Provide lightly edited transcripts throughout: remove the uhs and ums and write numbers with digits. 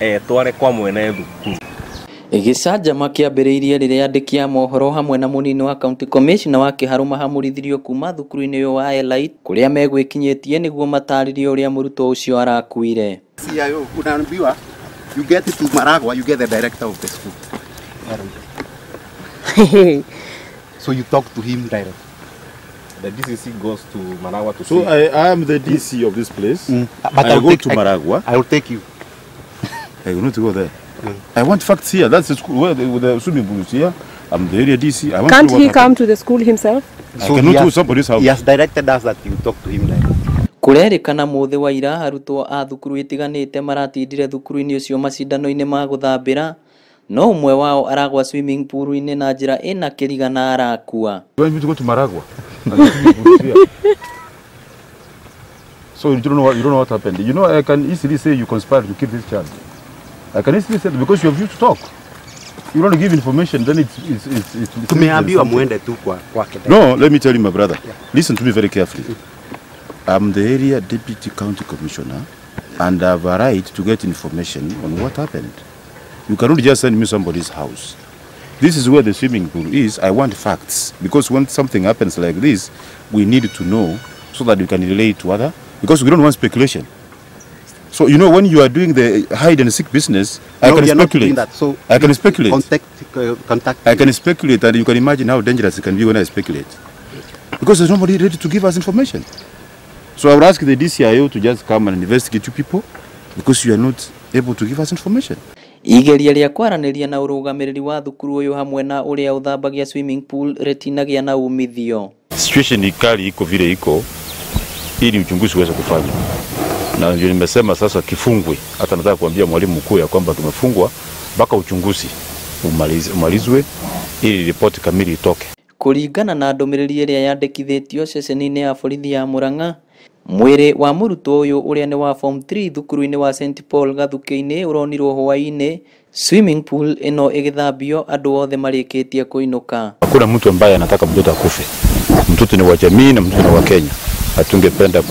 Etware kwa mwene thukuru. Gĩcanjama kĩambĩrĩirie rĩrĩa andĩki a mohoro hamwe na mũnini wa county commissioner wa Kĩharũ mahamũrithirio kuma thukuru-inĩ ũyũ wa Elite kũrĩa megwĩkinyĩtie nĩguo matarĩrie ũrĩa mũrutwo ũcio arakuire. CIO, unaambiwa you get to Maragua, you get the director of the school. So you talk to him directly. The DCC goes to Maragua to So see. I am the DC of this place. But I I'll go take, to Maragua. I will take you. I will not go there. I want facts here. That's the school where the swimming pool is here. I'm the area DC. I want Can't to know he what come happened. to the school himself? I cannot go to somebody's house. He has directed us that you talk to him directly. Kũrerĩkana mũthĩ wa ira arutwo a thukuru itiganĩte maratindire thukuru-inĩ ũcio macindano-inĩ ma gũthambĩra no ũmwe wao aragwa swimming pool-inĩ na njĩra ĩna kĩriga na arakua. You want me to go to Maragua? And the swimming pool is here. So you don't know what happened. You know, I can easily say you conspired to kill this child. I can easily say that because you have used to talk. You don't give information, then it's Tumeambiwa muende tu kwa kwake. No, let me tell you, my brother. Listen to me very carefully. I'm the area deputy county commissioner, and I have a right to get information on what happened. You cannot just send me somebody's house. This is where the swimming pool is. I want facts, because when something happens like this, we need to know so that we can relate to other, because we don't want speculation. So, you know, when you are doing the hide and seek business, I No, can we are not doing speculate. that. So I can speculate. Contact I can speculate, and you can imagine how dangerous it can be when I speculate. Because there's nobody ready to give us information. So I would ask the DCIO to just come and investigate you people, because you are not able to give us information. Igeria rĩa kwaranĩria na ũrũgamĩrĩri wa thukuru ũyũ hamwe na ũrĩa ũthambagia swimming pool rĩtinagĩa na umithio. Situation ikali iko vile iko, ili uchunguzi uweze kufanywa. Na ndio nimesema sasa kifungwe. Hata nataka kuambia mwalimu mkuu ya kwamba tumefungwa mpaka uchunguzi umalizwe ili ripoti kamili itoke. Kũringana na ndũmĩrĩri ĩrĩa yandĩkithĩtio ceceni-inĩ ya borithi ya Murang'a, mwĩrĩ wa mũrutwo ũyũ ũrĩa nĩ wa form 3 thukuru-inĩ wa St Paul Gathukĩ-inĩ ũronirwo hwaĩ-inĩ swimming pool ĩno ĩgĩthambio andũ othe marĩkĩtie kũinũka. Hakuna mtu ambaye anataka mtoto akufe. Mtoto ni wa jamii na mtoto ni wa Kenya. Hatungependa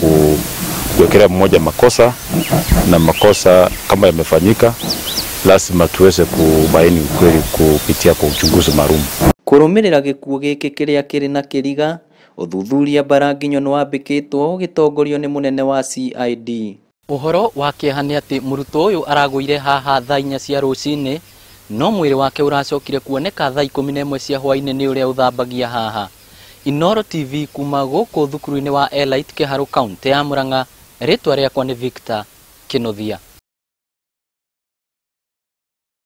kuwekelea mmoja makosa, na makosa kama yamefanyika lazima tuweze kubaini ukweli kupitia kwa uchunguzi maalum. Kũrũmĩrĩra gĩkuũ gĩkĩ kĩrĩa kĩrĩ na kĩriga, ũthuthuria mbaranginyo nĩwambĩkĩtwo ũgĩtongorio nĩ mũnene wa CID. Ũhoro wa kĩeha nĩ atĩ mũrutwo ũyũ aragũire haha thaa inya cia rũcinĩ, no mwĩrĩ wake ũracokire kuoneka thaa 11 cia hwaĩ-inĩ nĩ ũrĩa ũthambagia haha. Inooro TV kuma gũkũ thukuru-inĩ wa Elite Kĩharũ kaunti ya Murang'a, rĩtwa rĩakwa nĩ Victor Kĩnuthia.